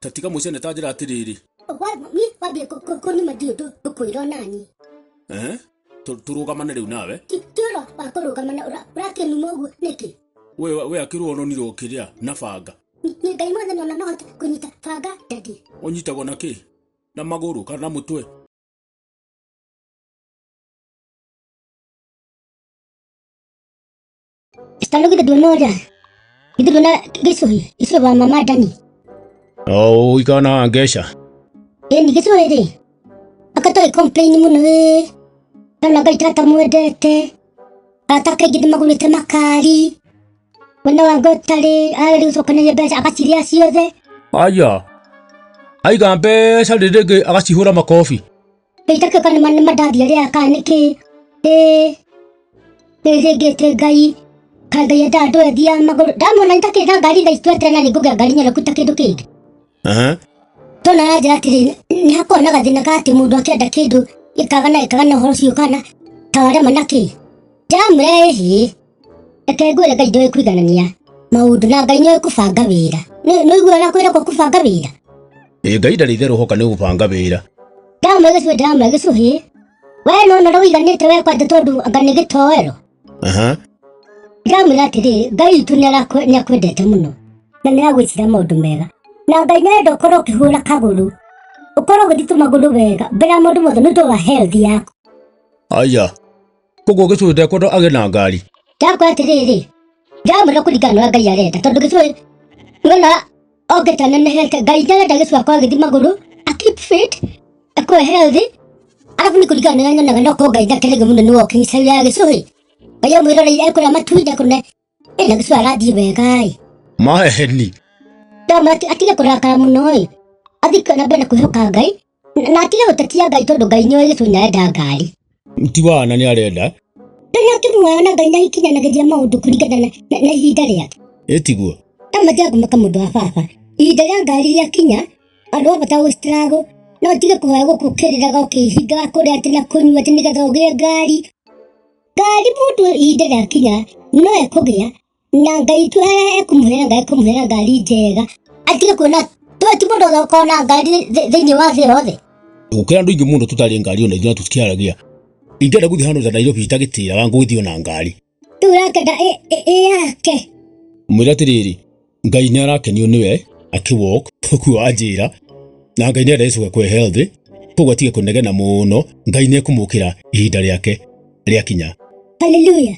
Ta tiga mũcene ta njĩra atĩrĩrĩ. Niĩ wambie kũnuma ndiũ ngũkwĩra onani. Eh? Tũrũgamane rĩu nawe. Ti ũhoro wa kũrũgamana ũrakĩnuma ũguo nĩkĩ? We we akĩrwo ononire ũkĩrĩa na banga. Niĩ Ngai mwathani ona no hote kũnyita banga daddy. Ũnyitagwo na kĩ? Na magũrũ kana na mũtwe? Stalo githĩ nduona ũrĩa githĩ nduona gĩcũhĩ gĩcũhĩ wa mama Dani. Oh, ikana na ngeca. Ĩni gĩcũhĩ rĩ akatwarĩ complain mũno ĩ kana Ngai tatamwendete arata ake aingĩ nĩmagũrĩte makari mwena wa ũtarĩ arĩ gũcokanĩria mbeca agacirĩa ciothe. Aya. Aiga mbeca rĩrĩ agacihũra makobi. Ngai takĩũka nĩ mandathi arĩa kana nĩkĩ ĩ nĩrĩngĩte Ngai kaĩ Ngai endaga andũ ethia magũrũ ndamona nĩtakĩrĩ na ngari thaa ici tweterera na nĩngũgĩa ngari nyoneku ta kĩndũ kĩngĩ. Aha. Tona aranjĩra atĩrĩ nĩ hakoragwo na gathĩna ka atĩ mũndũ akĩenda kĩndũ gĩkaga na gĩkaga na ũhoro ũcio kana ta warema na kĩ ndamwĩra ĩhĩ reke ngwĩre Ngai ndoĩ kũiganania maũndũ na Ngai nĩoĩ kũbanga wĩra. Nĩũiguaga nakwĩra kwa kũbanga wĩra? Ĩ Ngai ndarĩ itherũ hoka nĩ gũbanga wĩra. Ndamwĩra gĩcũhĩ ndamwĩra gĩcũhĩ we no nora ũiganĩte we kwanja tondũ anga nĩ gĩtoero. Aha. Ndamwĩra atĩrĩ Ngai witũ nĩakwendete mũno na nĩaragwĩcira maũndũ mega na Ngai nĩarenda ũkorwo ũkĩhũra kagũrũ ũkorwo ũgĩthiĩ tũmagũrũ wega mbere ya maũndũ mothe nĩ ũndũ wa health yaku. Aya. Koguo gĩcũhĩ ndekwenda agĩe na ngari. Ndakwĩra atĩrĩrĩ ndamwĩra kũringana na ũrĩa Ngai arenda tondũ gĩcũhĩ nĩwona okĩte anenehete Ngai nĩarenda gĩcũhĩ akorwo agĩthiĩ magũrũ a keep fit akorwo healthy arabu nĩ kũringana na ũrĩa nyonaga no korwo Ngai ndakenagio mũno nĩ walking style ya gĩcũhĩ Ngai amwĩroreire ekũrĩa matunda kũne ĩ na gĩcũhĩ arathiĩ wega ĩ. Maheni. Ndamwĩra atige kũrakara mũno ĩ athiĩ na mbere na kwĩhoka Ngai na atige gũtetia Ngai tondũ Ngai nĩoĩ gĩcũhĩ nĩarenda ngari. Ti wana nĩ arenda. Ngai akĩmuoya na Ngai nĩakinyanagĩria maũndũ kũringana na ihinda rĩake. Ĩ tiguo. Ndamwĩra ngũmaka mũndũ wa baba ihinda rĩa ngari rĩakinya andũ a bata gũ struggle no ũtige kũhoya gũkũ ũkĩrĩraga ũkĩhingaga kũrĩa atĩ na kũnyua atĩ nĩgetha ũgĩe ngari. Ngari mũndũ ihinda rĩakinya no ekũgĩa na Ngai tu ekũmũhera Ngai ekũmũhera ngari njega atige kuona ti mũndũ wothe ũkoragwo na ngari thĩinĩ wa thĩ yothe. Gũkĩra andũ aingĩ mũno tũtarĩ ngari ona ithuĩ na tũtikĩaragia. Ingĩenda gũthiĩ handũ ta Nairobi itagĩtĩraga ngũgĩthiĩ ona ngari. Rĩu ũrakĩenda ĩ yake. Mwĩre atĩrĩrĩ, Ngai nĩ arakenio nĩwe akĩ walk ũguo anjĩra na Ngai nĩ arenda gĩcoke kwĩ healthy koguo atige kũnegena mũno Ngai nĩ ekũmũkĩra ihinda rĩake rĩakinya. Hallelujah.